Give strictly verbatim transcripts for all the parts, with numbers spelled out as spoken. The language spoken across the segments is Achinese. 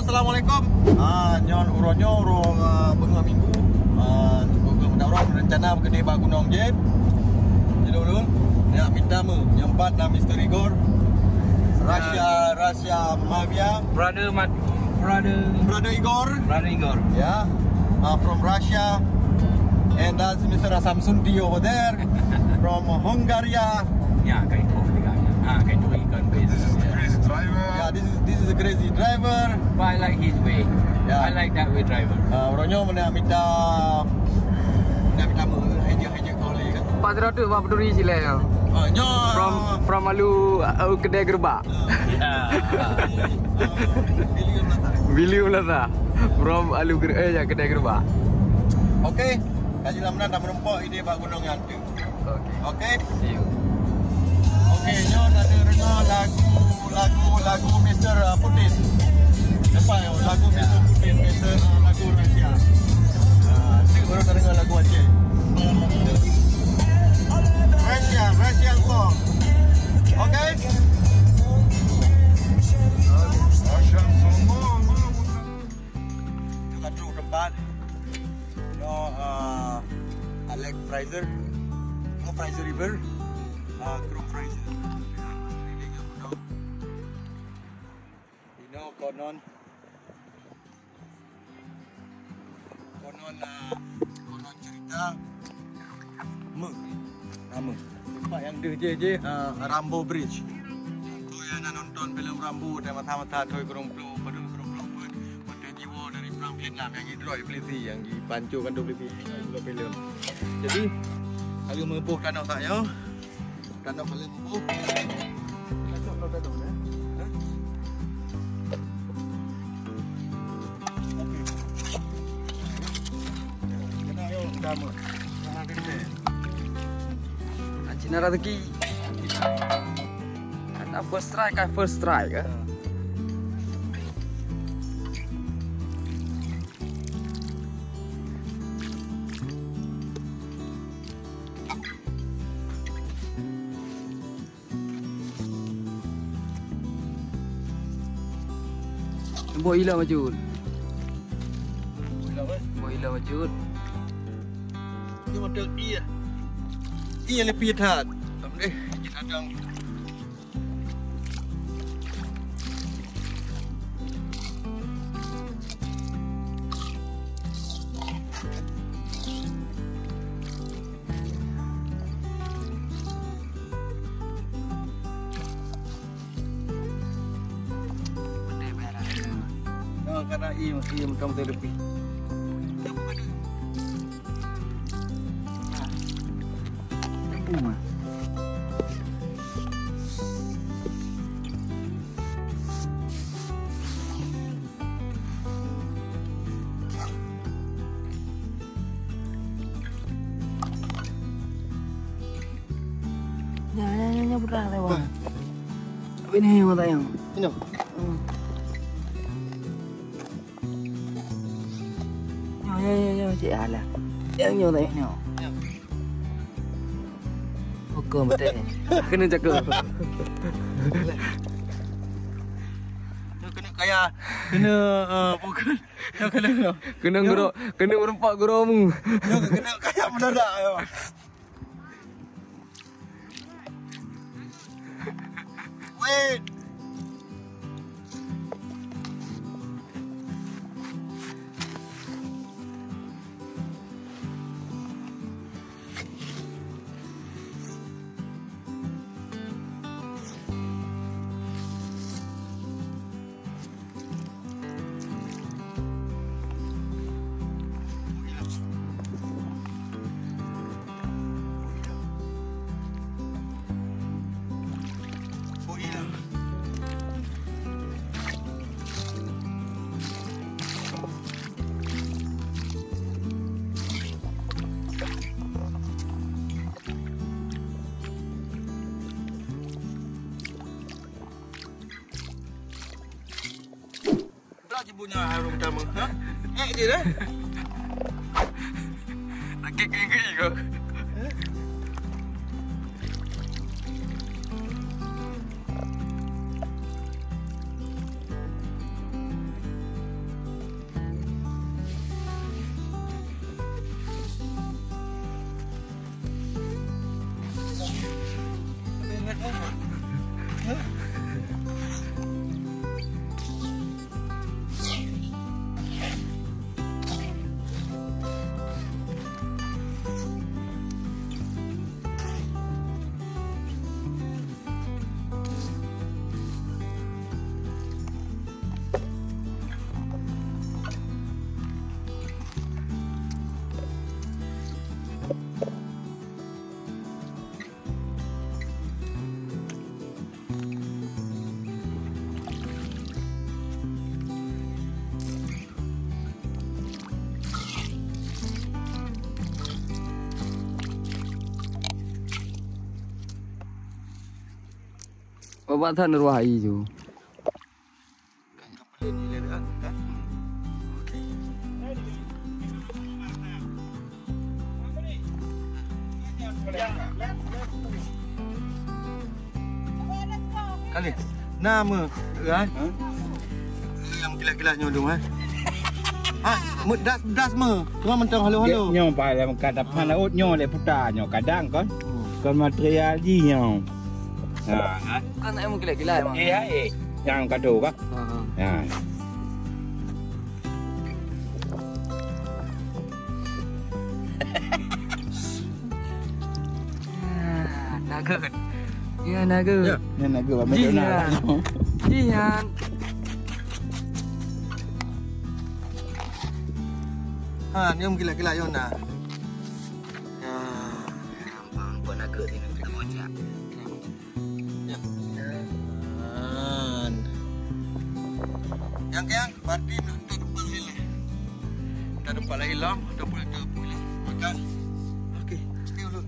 Assalamualaikum. Ah, nyoe uroe nyoe uroe, ah, beungoh minggu. Ah, beungoh meudaroh rencana beukeude bak gunong jih. Jadi ulôn nak minta meu nyempat na Mister Igor. Russia, Russia Mafia. Brother Mat, brother, brother Igor. Brother Igor. Ya. Ah, from Russia. And that's Mister Samsunti over there from Hungary. Ya, kain kok juga. Ah, kain kok ikan. This is the crazy driver. Yeah, this is, this is a crazy driver. But I like his way. Yeah. I like that way driver. Ah, uroe nyoe nak minta, nak minta meu, haja, haja kau lagi kan. Empat ratus empat puluh ribu silai ya. Ah, nyoe. From, from Alu, uh, kedai gerbak. Ya. William Lazar. From Alu Ger-, eh, ya, kedai gerbak. Okey, kaji lam nan dah meureumpok ini bak gunong nyan. Okey. Okey. See you. Okey, nyoe tadi deungoe lagu, lagu, lagu Mister Putin. Lepas nyoe lagu Mister Putin, Mister, lagu Russia. Ah, tu baru tadi deungoe lagu Aceh. Russia, Russian song. Okey. Russian song. Dekat truk tempat. Nyoe, ah, Alex Fraser. Oh, Fraser River. Ah, Chrome Fraser. Inoe konon, konon, ah, konon cerita meu, na meu. Tempat nyang deuh jih, jih, ah, Rambo Bridge. Untuk nyang na nonton filem Rambo, dan masa-masa Thoi Kurong Plo, Padang Kurong Plo pun, Watèe jiwoe dari perang Vietnam nyang jidroe polisi, nyang jipancok kantô polisi, itulah filem. Jadi, lagèe meuboh tanoh saat nyoe. Tanoh kalian meuboh. Tanoh, tanoh, tanoh, eh. Hah? Okey. Kena, yuk, sama. Sama kita. Cina rezeki. Kata first try kan first try kan. Bok ila bacut. Bok ila, eh? Bok ila bacut. Ini model iya. Iya lebih that. Tam deh, kita dang. Oh, karena iya, iya, macam tu lebih. Nyoe, nyoe, nyoe, nyoe, putra, lewat. Apa ini yang mau tayang? Ini. Hmm. Nyoe, nyoe, nyoe, nyoe, cik, alah. Yang nyoe, tayang nyoe. Hukum betul. Kena jaga. Kena kaya, kena, uh, bukan. Kena, kena, kena. Kena guru, kena meureumpok guru mu. Kena kaya mendadak. Wait. Bra jibunya harum tama, ha? Eh je dah. Sakit gigi kau. Bak that ruah air tu. Kali. Nama, kan? Yang gila-gila nyodong, eh? Ha, mu-, das, das me. Cuma mentang halo-halo. Nyoe paléng ka dapat laôt nyoe lé puta nyoe kadang kon. Hmm. Kon material jih nyoe. Ha, kan? Kan yang gila-gila emang. Eh, eh. Yang kado kah? Ha, ha. Ha. Ah, naga. Ya, naga. Ya, ya, naga. Jihan. Jihan. Ha, ni gila-gila Yona. Ya. Nampak naga sini kita bocah. Ya. Yang, yang, berarti nak, nak tempat lain lah. Nak tempat lain lah, ataupun nak tempat lain. Makan. Okey, stay dulu.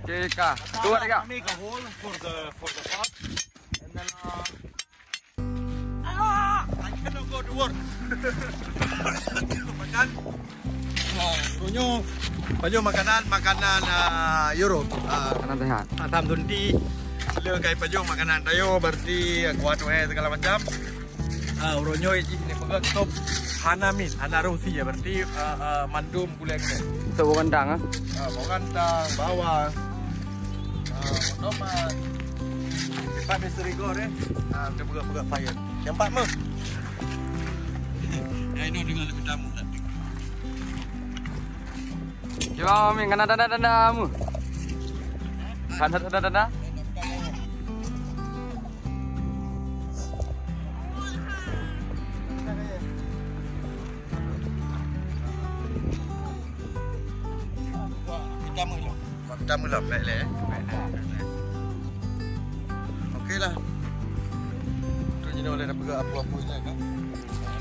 Okey, Kak. Keluar, Kak. Make a hole for the, for the pot. And then, uh, Ah, I cannot go to work. Makan. Oh, uroe nyoe pajoh makanan, makanan, ah, Europe. Ah, makanan sehat. Asam sunti. Le kai pajoh makanan tayo, berarti kuah tuhe segala macam. Ah, uroe nyoe jih ni peugah top hana min, hana roti ya, berarti, ah, ah, mandum Gulai-gulai. Sop bawang kentang, ah. Ah, bawang kentang, bawang. Ah, tomat. Tempat misteri gor, eh. Ah, kita peugah-peugah fire. Nampak meuh? Ya, ini dengan lagu tamu tadi. Cuba, Mami, kana tanda-tanda mu. Kana tanda-tanda. Kita meulah. Kita meulah, baik leh, eh. Baik leh. Okey lah. Tu je dah boleh dah peugah apa-apa je kan.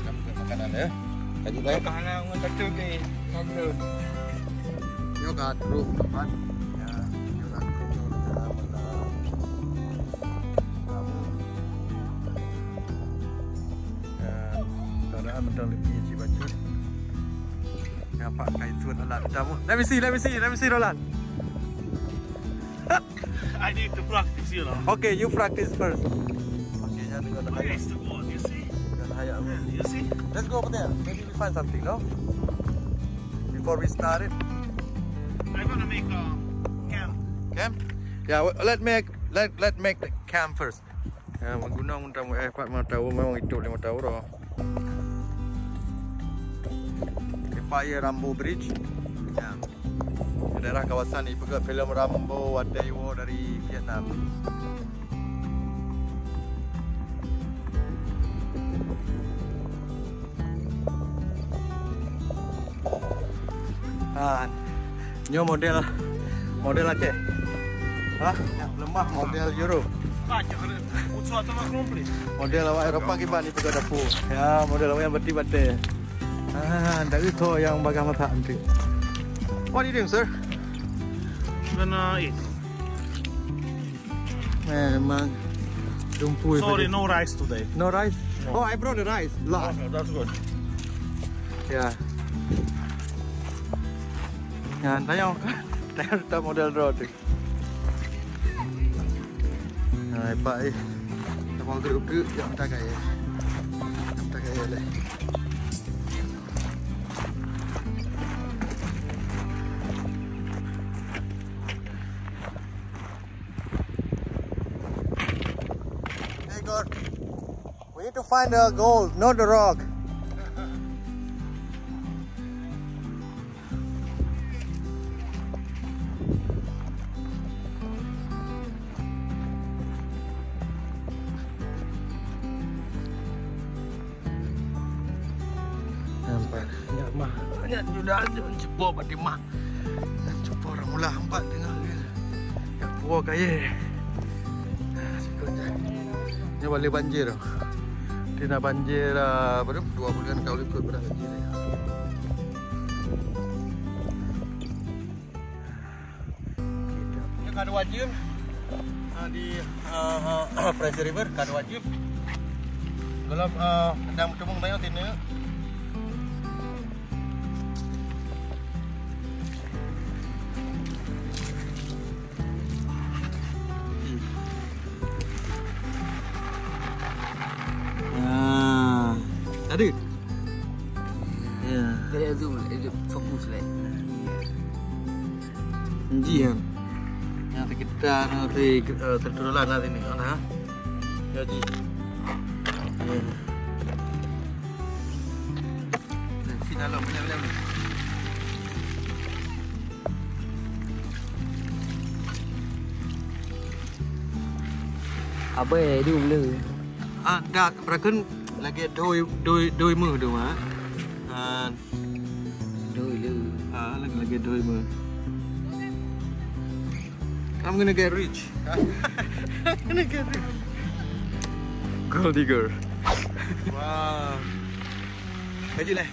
Dah peugah makanan, eh. Lanjut, eh. Makanan orang kata ke? Kata. Yo kat room depan. Ya, yo kat room depan. Dan keadaan mentang lebih cik bacut. Nampak kai sun alat tamu. Let me see, let me see, let me see, Roland. I need to practice, you know. Okay, you practice first. Okay, jangan dengar tak Where hayat. Is the goal? You see? Jangan hayat. Yeah, you see? Let's go over there. Maybe we find something, no? Before we start it. I wanna make a camp. Camp? Yeah, well, let make let let make the camp first. Ya, meugunong tamu eh pat mata memang itu lima tahun dah. Empire Rambo Bridge. Ya. Daerah kawasan ni peugah filem Rambo watèe iwoe dari Vietnam. Ha, nyoe model, model Aceh. Ha? Lemah model Euro. Model awak Eropa kiban itu ke dapur. Ya, model awak yang beti batèe. Ah, tak itu yang bagas masak nanti. What are you doing, sir? Gonna eat. Memang dumpu. Sorry, no rice today. No rice? No. Oh, I brought the rice. Lah. Okay, that's good. Ya. Nyan, tayang, tayang tak model draw tu. Hai, Pak, eh. Sama grup ke, yang tak kaya. Yang tak kaya leh. Hey, God. We need to find the gold, not the rock. Nampak, nyak mah, nyak sudah ceupok bak timah. Cuba orang mula empat tengah dia. Yang tua kaya. Sikut je. Ni balik banjir. Dia nak banjir, ah, apa tu? Dua bulan kau ikut pada banjir. Ni kan wajib. Ha, Di, eh, eh, Fraser River, ka dua jeuem. Gohlom, eh, dang meuteumèe nyoe sineuk. Ah, ada. Ya. Boleh zoom, eh, fokus lah. Ji kan. Nyang sekitar, eh, terturunan lah sini kan, ha? Ya, ji. Ya. Nah, sini dalam, boleh, boleh, boleh. Abai dum le. Ah, dak, berakan lagi doi, doi, doi meuh tu, ha. Ah. Doi le. Ah, lagi, lagi doi meuh. I'm gonna get rich. I'm gonna get rich. Gold digger. Wow. Gaji lah.